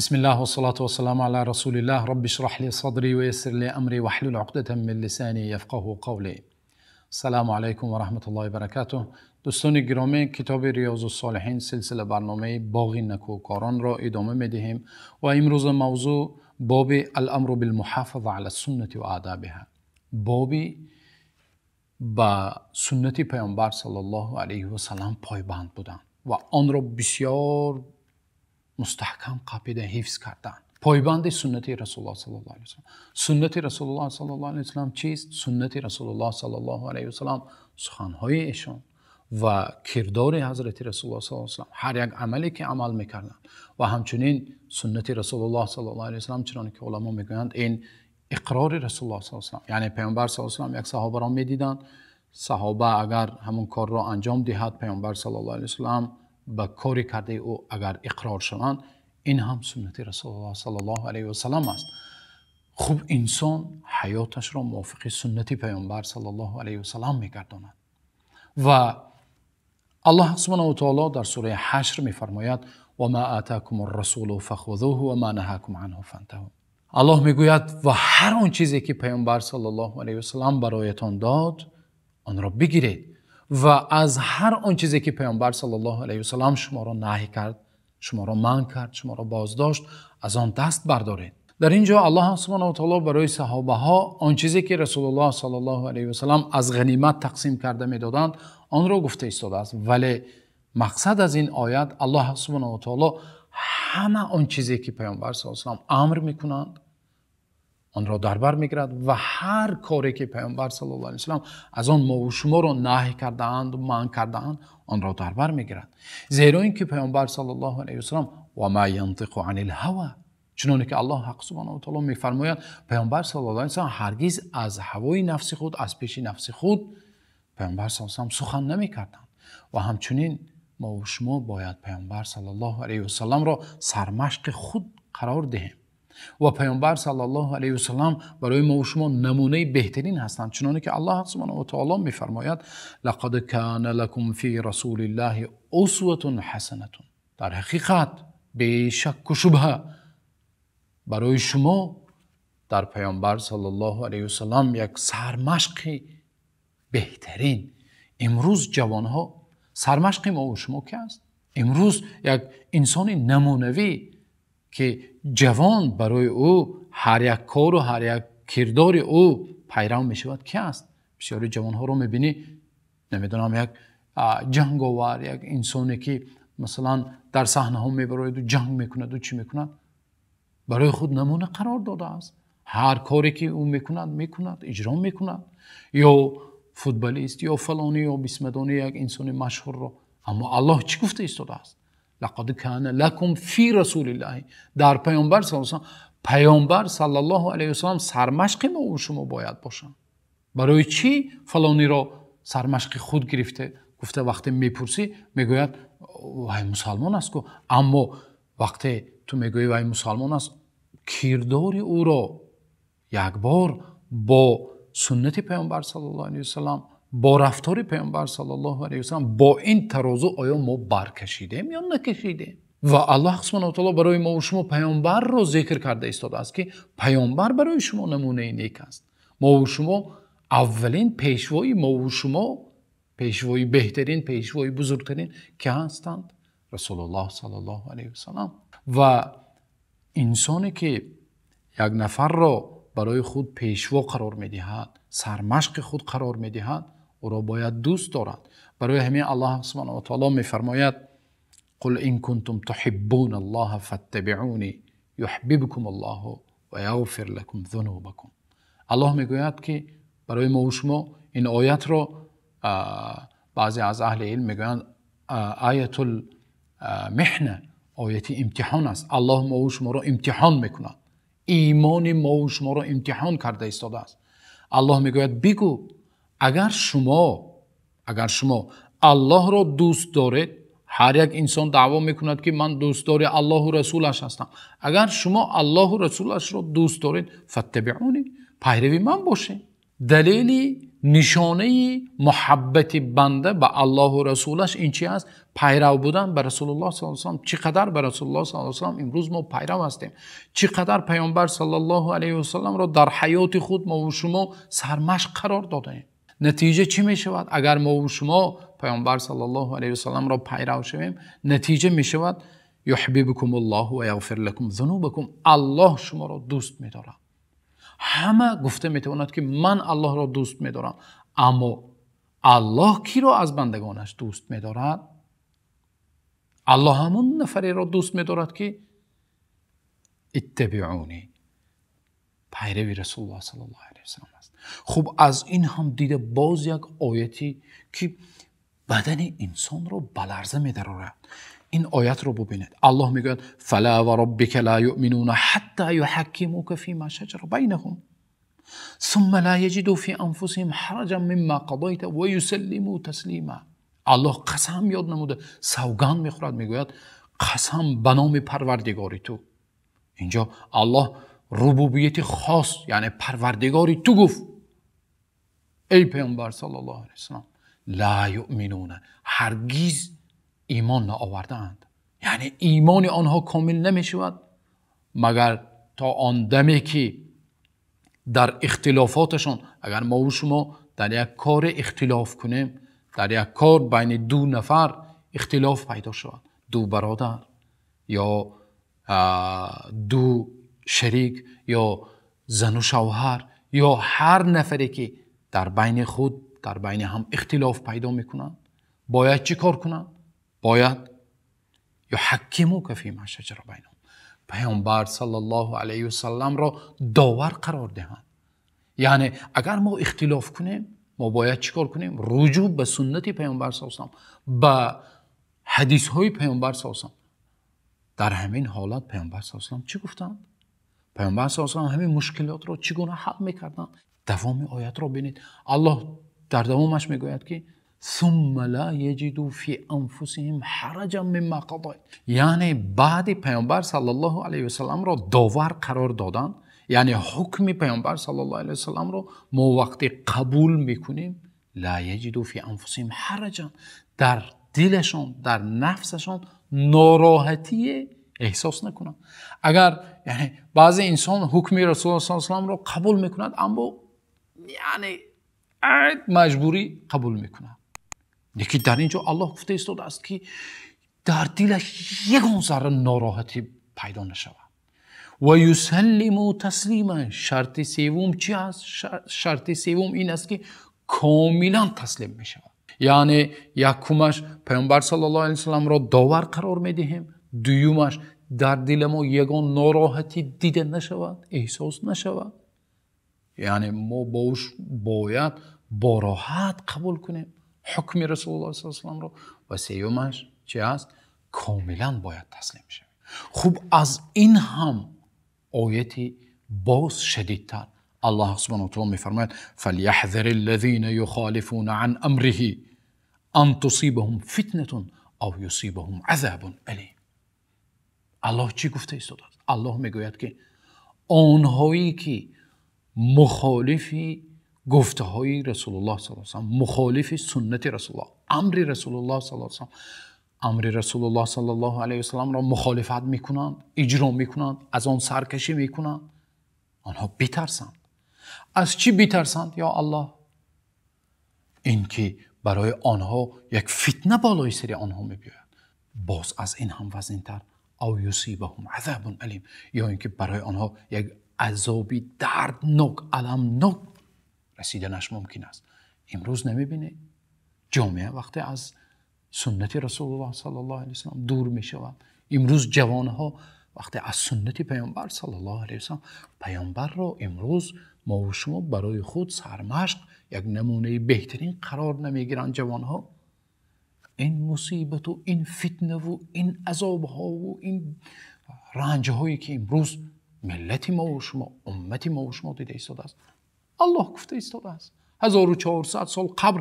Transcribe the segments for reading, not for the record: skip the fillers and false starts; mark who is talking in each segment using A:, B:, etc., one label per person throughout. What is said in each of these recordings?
A: بسم الله والصلاة والسلام على رسول الله. رب اشرح لي صدري ويسر لي أمري واحلل عقدة من لساني يفقهوا قولي. السلام علیکم و رحمة الله و برکاته. دوستان گرامی، کتاب ریاض الصالحین سلسله برنامه باغ نکوکاران را ادامه میدهیم و امروز موضوع باب الامر بالمحافظه علی السنة و آدابها، باب با سنت پیامبر صلی الله علیه و سلم پایبند بودن و آن را بسیار مستحکم قاپیده حفظ کردن. پایبند سنت رسول الله صلی الله علیه و سلم. سنت رسول الله صلی الله علیه و سلم چیست؟ سنت رسول الله صلی الله علیه و سلم سخنهای ایشان و کردار حضرت رسول الله صلی الله علیه و سلم، هر یک عملی که عمل میکردند و همچنین سنت رسول الله صلی الله علیه و سلم چنان که علما میگویند این اقرار رسول الله صلی الله علیه و سلم، یعنی پیامبر صلی الله علیه و سلم یک صحابه را میدیدند، صحابه اگر همون کار را انجام دهد پیامبر صلی الله علیه و سلم به کاری کرده او اگر اقرار شوند، این هم سنت رسول الله صلی الله علیه و سلم است. خوب انسان حیاتش را موافق سنت پیامبر صلی الله علیه و سلم میگرداند و الله سبحانه و تعالی در سوره حشر میفرماید و ما آتاکم الرسول فخذوه و ما نهاکم عنه فانتهوا. الله میگوید و هر آن چیزی که پیامبر صلی الله علیه و سلم برایتان داد آن را بگیرید و از هر آن چیزی که پیامبر صلی الله علیه و سلم شما را نهی کرد، شما را منع کرد، شما را بازداشت، از آن دست بردارید. در اینجا الله سبحانه و تعالی برای صحابه ها آن چیزی که رسول الله صلی الله علیه و سلم از غنیمت تقسیم کرده میدادند آن را گفته ایستاده است. ولی مقصد از این آیت الله سبحانه و تعالی همه آن چیزی که پیامبر صلی الله علیه و سلم امر میکنند آن را در بر میگیرد و هر کاری که پیامبر صلی الله علیه و سلم از آن ما و شما را نهی کرده‌اند و منع کرده‌اند آن را در بر میگیرد. زیرا اینکه پیامبر صلی الله علیه و سلم و ما ینطق عن الهوى، چنانکه که الله حق سبحانه و تعالی میفرماید پیامبر صلی الله علیه و سلم هرگز از هوای نفس خود، از پیش نفس خود پیامبر صلی الله علیه و سلم سخن نمیکردند. و همچنین ما و شما باید پیامبر صلی الله علیه و سلم را سرمشق خود قرار دهیم و پیامبر صلی الله علیه و سلم برای ما و شما نمونه بهترین هستند، چنانکه که الله سبحانه و تعالی میفرماید لقد کان لکم فی رسول الله اسوة حسنة. در حقیقت بی شک و شبهه برای شما در پیامبر صلی الله علیه و سلم یک سرمشق بهترین. امروز جوانها سرمشق ما و شما که است؟ امروز یک انسان نمونوی که جوان برای او هر یک کار و هر یک کردار او پیرو می شود که است؟ بسیاری جوانها رو میبینی، نمیدونم، یک جنگاور، یک انسانی که مثلا در صحنه ها میبراید و جنگ میکند و چی میکند، برای خود نمونه قرار داده است. هر کاری که او میکند اجرا میکند، یا فوتبالیست یا فلانی یا بسمدانی، یک انسان مشهور رو. اما الله چی گفته ایستاده است؟ لقد کان لکم فی رسول الله. در پیامبر صلی الله علیه و سلم، پیامبر صلی الله علیه و سلم سرمشق ما و شما باید باشند. برای چی فلانی را سرمشق خود گرفته؟ گفته وقتی میپرسی میگوید وای مسلمان است کو، اما وقتی تو میگویی وای مسلمان است، کردار او را یک بار با سنت پیامبر صلی الله علیه و سلم، با رفتار پیامبر صلی الله علیه و سلم، با این ترازو آیا ما برکشیدیم یا نکشیدیم؟ و الله سبحانه و تعالی برای ما و شما پیامبر را ذکر کرده ایستاده است که پیامبر برای شما نمونه نیک است. ما و شما اولین پیشوای ما و شما، پیشوای بهترین، پیشوای بزرگترین که هستند؟ رسول الله صلی الله علیه و سلم. و انسانی که یک نفر را برای خود پیشوا قرار میدهد، سرمشق خود قرار میدهد، او را باید دوست دارد. برای همین الله سبحانه و تعالی میفرماید قل ان کنتم تحبون الله فاتبعونی یحببکم الله و یغفر لکم ذنوبکم. الله میگوید که برای ما و شما این آیت را بعضی از اهل علم میگویند آیت المحنه، آیت امتحان است. الله ما و شما را امتحان میکند، ایمان ما و شما را امتحان کرده ایستاده است. الله میگوید بگو اگر شما الله را دوست دارید، هر یک انسان دعوا میکند که من دوستدار الله و رسولش هستم، اگر شما الله و رسولش را دوست دارید فاتبعونی، پیروی من باشید. دلیل نشانه محبت بنده به الله و رسولش این چی است؟ пайрав будан ба Расулуллоҳ саллаллоҳу алайҳи васаллам, чӣ қадар ба Расулуллоҳ саллаллоҳу алайҳи васаллам имрӯз мо пайрав ҳастем, чӣ қадар Паёмбар саллаллоҳу алайҳи васалламро дар ҳаёти худ мо ва шумо сармашқ қарор додаем. Натиҷа чӣ мешавад? Агар мо ва шумо Паёмбар саллаллоҳу алайҳи васалламро пайрав шавем, натиҷа мешавад юҳбибкумуллоҳу ва яғфир лакум зунубакум, Аллоҳ шуморо дӯст медорад. Ҳама гуфта метавонад ки ман Аллоҳро дӯст медорам, аммо Аллоҳ киро аз бандагонаш дӯст медорад? Аллоҳ ҳамон нафареро дӯст медорад ки иттабиъуни, пайрави Расулуллоҳ саллаллоҳу алайҳи васаллам аст. Хуб, аз ин ҳам дида боз як ояте ки бадани инсонро ба ларза медарорад. Ин оятро бубинед. Аллоҳ мегӯяд: фала ва роббика ла юъминуна ҳатта юҳаккимука фима шаҷара байнаҳум сумма ла яҷиду фи анфусиҳим ҳараҷан мимма қазайта ва юсаллиму таслима. Аллоҳ қасам ёд намуда, савганд мехӯрад, мегӯяд қасам ба номи Парвардигори ту. Инҷо Аллоҳ рубубияти хос, яъне Парвардигори ту гуфт: эй Паёмбар саллаллоҳу алайҳи васаллам, ла юъминуна, ҳаргиз имон наовардаанд. Яъне имони онҳо комил намешавад магар то он даме ки дар ихтилофоташон, агар мо ва шумо дар як кор ихтилоф кунем, дар як кор байни ду нафар ихтилоф пайдо шавад, ду бародар ё ду шарик ё зану шавҳар ё ҳар нафаре ки дар байни худ, дар байни ҳам ихтилоф пайдо мекунанд, бояд чӣ кор кунанд? Бояд юҳаккимука фима шаҷара байнаҳум, Паёмбар саллаллоҳу алайҳи васалламро довар қарор диҳанд. Яъне агар мо ихтилоф кунем, мо бояд чӣ кор кунем? Руҷӯъ ба суннати Паёмбар саллаллоҳу алайҳи васаллам, ба ҳадисҳои Паёмбар саллаллоҳу алайҳи васаллам. Дар ҳамин ҳолат Паёмбар саллаллоҳу алайҳи васаллам чӣ гуфтанд? Паёмбар саллаллоҳу алайҳи васаллам ҳамин мушкилотро чӣ гуна ҳал мекарданд? Давоми оятро бинед. Аллоҳ дар давомаш мегӯяд ки ثم لا يجدوا في أنفسهم حرجا مما قضيت. یعنی بعد پیامبر صلی الله علیه و سلم را داور قرار دادن، یعنی حکم پیامبر صلی الله علیه و سلم را ما وقتی قبول میکنیم، لا يجدوا في أنفسهم حرجا، در دلشان، در نفسشان ناراحتی احساس نکنند. اگر یعنی بعضی انسان حکم رسول الله صلی الله علیه و سلم را قبول میکند، اما یعنی مجبوری قبول میکند. لیکن در اینجا الله گفته استاد است که در دلش یگان ذره ناراحتی پیدا نشود. و یسلم تسلیما. شرط سوم چی است؟ شرط سوم این است که کاملا تسلیم می شود. یعنی یکمش پیامبر صلی الله علیه و سلم را داور قرار می دهیم، دومش در دل ما یگان ناراحتی دیده نشود، احساس نشود. یعنی ما باش باید با راحت قبول کنیم حکم رسول الله صلی الله علیه و سلم را. و سیومش چی است؟ کاملا باید تسلیم شویم. خوب، از این هم آیتی باز شدیدتر الله سبحانه و تعالی میفرماید فلیحذر الذین یخالفون عن امره ان تصیبهم فتنة او یصیبهم عذاب الیم. الله چی گفته ایستاده است؟ الله میگوید که آنهایی که مخالفی گفته های رسول الله صلی الله علیه و سلم، مخالف سنت رسول الله، امر رسول الله صلی الله علیه و سلم، امر رسول الله صلی الله علیه و سلم را مخالفت میکنند، اجرا میکنند، از آن سرکشی میکنند، آنها بترسند. از چی بترسند یا الله؟ اینکه برای آنها یک فتنه بالای سر آنها میبیاید. باز از این هم وزینتر، او یصیبهم عذاب الیم، یا اینکه برای آنها یک عذابی دردناک، المناک رسیدنش ممکن است. امروز نمیبینی جامعه وقتی از سنت رسول الله صلی الله علیه و سلم دور میشود، امروز جوانها وقتی از سنت پیامبر صلی الله علیه و سلم، پیامبر را امروز ما و شما برای خود سرمشق، یک نمونه بهترین قرار نمیگیرند جوانها. این مصیبت و این فتنه و این عذاب ها و این رنج هایی که امروز ملت ما و شما، امت ما و شما دیده ایستاده است، الله گفته ایستاده است. 1400 سال قبل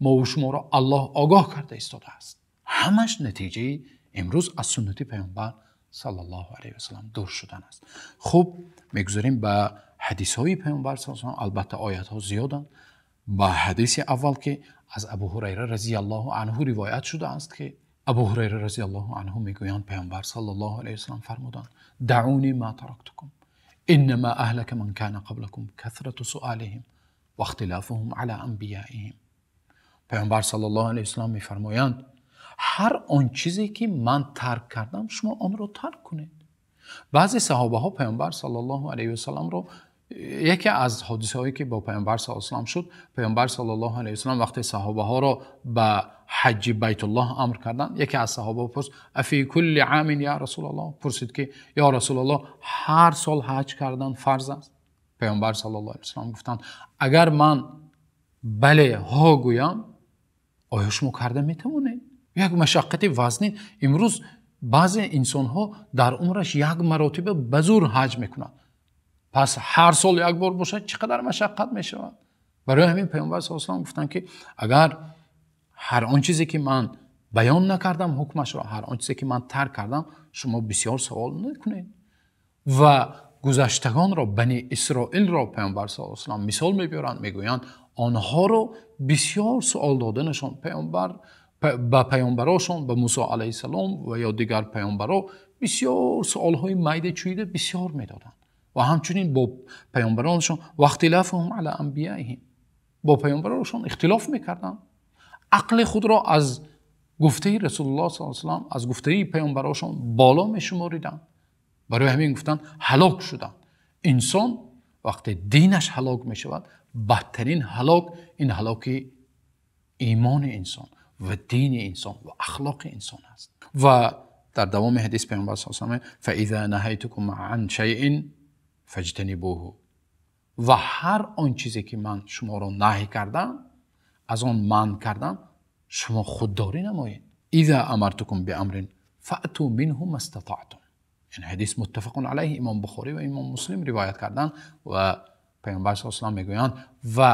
A: ما و شما را الله آگاه کرده ایستاده است. همش نتیجه امروز از سنت پیامبر صلی الله علیه و سلم دور شدن است. خب میگذاریم به حدیث های پیامبر صلی الله علیه و سلم. البته آیت ها زیادند. با حدیث اول که از ابو هریره رضی الله عنه روایت شده است که Абу Ҳурайра разияллоҳу анҳу мегӯянд, Паёмбар саллаллоҳу алайҳи васаллам фармуданд: دعوني ما تركتكم إنما أهلك من كان قبلكم كثرة سؤالهم واختلافهم على أنبيائهم. Паёмбар саллаллоҳу алайҳи васаллам мефармоянд, ҳар он чизе ки ман тарк кардам, шумо онро тарк кунед. Баъзе саҳобаҳо Паёмбар саллаллоҳу алайҳи васалламро, яке аз ҳодисаҳое ки бо Паёмбар саллаллоҳу алайҳи васаллам шуд, Паёмбар саллаллоҳу алайҳи васаллам вақте саҳобаҳоро ба ҳаҷҷи Байтуллоҳ амр карданд, яке аз саҳобаҳо пурсид: أفي كل عام يا رسول الله? Пурсид ки ё Расулуллоҳ, ҳар сол ҳаҷ кардан фарз аст? Паёмбар саллаллоҳу алайҳи васаллам гуфтанд: агар ман бале ҳо гӯям, оё шумо карда метавонед? Як машаққати вазнин. Имрӯз баъзе инсонҳо дар умраш як маротиба ба зӯр ҳаҷ мекунанд. Пас ҳар сол як бор бошад, чӣ қадар машаққат мешавад? Барои ҳамин Паёмбар саллаллоҳу алайҳи васаллам гуфтанд ки агар ҳар он чизе ки ман баён накардам ҳукмашро, ҳар он чизе ки ман тарк кардам, шумо бисёр савол накунед. Ва гузаштагонро, Бани Исроилро Паёмбар саллаллоҳу алайҳи васаллам мисол мебиёранд, мегӯянд онҳоро бисёр суол доданашон паёмбар ба паёмбарошон, ба Мусо алайҳиссалом ва ё дигар паёмбаро бисёр суолҳои майда чӯида бисёр медоданд. Ва ҳамчунин бо паёмбаронашон واختلافهم على أنبيائهم, бо паёмбаронашон ихтилоф мекарданд. Ақли худро аз гуфтаи Расулуллоҳ саллаллоҳу алайҳи васаллам, аз гуфтаи паёмбарошон боло мешумориданд. Барои ҳамин гуфтанд ҳалок шуданд. Инсон вақте динаш ҳалок мешавад, бадтарин ҳалок ин ҳалоки имони инсон ва дини инсон ва ахлоқи инсон аст. Ва дар давоми ҳадис Паёмбар саллаллоҳу алайҳи васаллам: فإذا نهيتكم عن شيء فاجتنبوه. Ва ҳар он чизе ки ман шуморо наҳй кардам, аз он манъ кардам, шумо худдорӣ намоед. إذا أمرتكم بأمر فأتوا منه ما استطعتم. Ин ҳадис муттафақун алайҳ, Имом Бухорӣ ва Имом Муслим ривоят карданд. Ва Паёмбар саллаллоҳу алайҳи васаллам мегӯянд: ва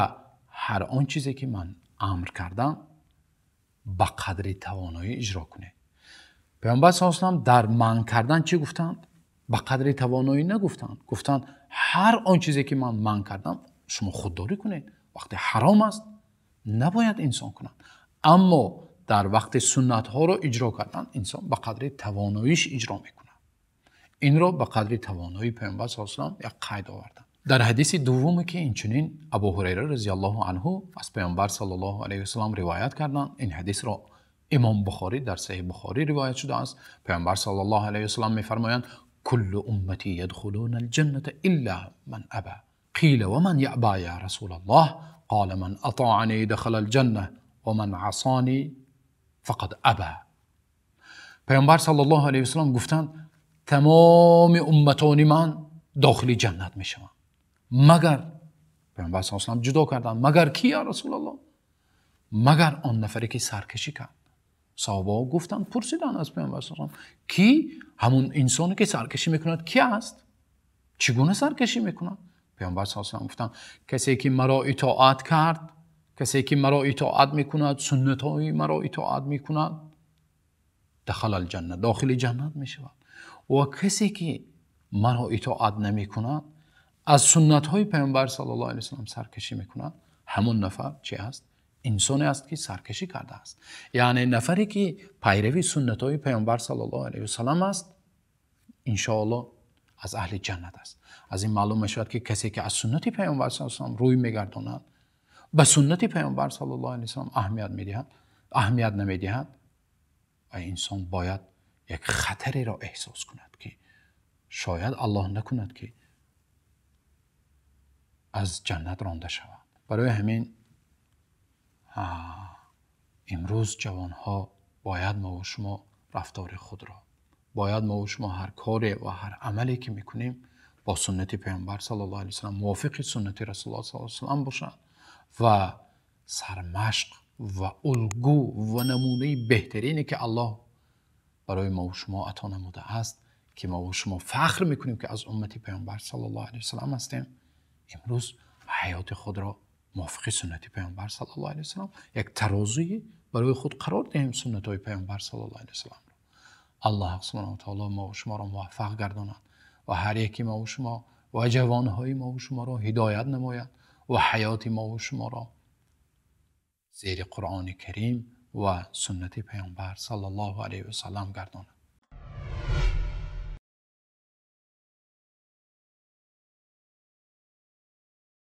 A: ҳар он чизе ки ман амр кардам, ба қадри тавоноӣ иҷро кунед. Паёмбар саллаллоҳу алайҳи васаллам дар манъ кардан чӣ гуфтанд? Ба қадри тавоноӣ нагуфтанд. Гуфтанд ҳар он чизе ки ман манъ кардам, шумо худдорӣ кунед. Вақте ҳаром аст, набояд инсон кунад. Аммо дар вақти суннатҳоро иҷро кардан, инсон ба қадри тавоноиш иҷро мекунад. Инро ба қадри тавоноии Паёмбар саллаллоҳу алайҳи васаллам як қайд оварданд. Дар ҳадиси дуввуме ки инчунин Абу Ҳурайра разияллоҳу анҳу аз Паёмбар саллаллоҳу алайҳи васаллам ривоят карданд, ин ҳадисро Имом Бухорӣ дар Саҳеҳи Бухорӣ ривоят шудааст. Паёмбар саллаллоҳу алайҳи васаллам мефармоянд: كل أمتي يدخلون الجنة إلا من أبى. قيل ومن يأبى يا رسول الله؟ قال من أطاعني دخل الجنة ومن عصاني فقد أبى. Паёмбар саллаллоҳу алайҳи васаллам гуфтанд: тамоми умматони ман дохили ҷаннат мешаванд, магар, Паёмбар саллаллоҳу алайҳи васаллам ҷудо карданд, магар ки ё Расулуллоҳ? Магар он нафаре ки саркашӣ кард. Саҳобаҳо гуфтанд, пурсиданд аз Паёмбар саллаллоҳу алайҳи васаллам, ки ҳамун инсоне ки саркашӣ мекунад ки аст? Чӣ гуна саркашӣ мекунад? Паёмбар саллаллоҳу алайҳи васаллам гуфтанд: касе ки маро итоат кард, касе ки маро итоат мекунад, суннатҳои маро итоат мекунад, دخل الجنة, дохили ҷаннат мешавад. Ва касе ки маро итоат намекунад, аз суннатҳои Паёмбар саллаллоҳу алайҳи васаллам саркашӣ мекунад, ҳамун нафар чӣ аст? Инсоне аст ки саркашӣ кардааст. Яъне нафаре ки пайрави суннатҳои Паёмбар саллаллоҳу алайҳи васаллам аст, иншоаллоҳ аз аҳли ҷаннат аст. Аз ин маълум мешавад ки касе ки аз суннати Паёмбар саллаллоҳу алайҳи васаллам рӯй мегардонад, ба суннати Паёмбар саллаллоҳу алайҳи васаллам аҳамият медиҳад, аҳамият намедиҳад, ва инсон бояд як хатареро эҳсос кунад ки шояд Аллоҳ накунад ки аз ҷаннат ронда шавад. Барои ҳамин имрӯз ҷавонҳо бояд мо ва шумо рафтори худро, бояд мо ва шумо ҳар коре ва ҳар амале ки мекунем бо суннати Паёмбар саллаллоҳу алайҳи васаллам, мувофиқи суннати Расулуллоҳ саллаллоҳу алайҳи васаллам бошад ва сармашқ ва улгӯ ва намунаи беҳтарине ки Аллоҳ барои мо ва шумо ато намудааст, ки мо ва шумо фахр мекунем ки аз уммати Паёмбар саллаллоҳу алайҳи васаллам ҳастем, имрӯз ҳаёти худро мувофиқи суннати Паёмбар саллаллоҳу алайҳи васаллам як тарозуи барои худ қарор диҳем, суннатҳои Паёмбар саллаллоҳу алайҳи васалламро. Аллоҳ субҳонаҳу ва таъоло мо ва шуморо муваффақ гардонад ва ҳар яки мо ва шумо ва ҷавонҳои мо ва шуморо ҳидоят намояд ва ҳаёти мо ва шуморо зери Қуръони Карим Ва суннати Паёмбар саллаллоҳу алайҳи васаллам гардонад.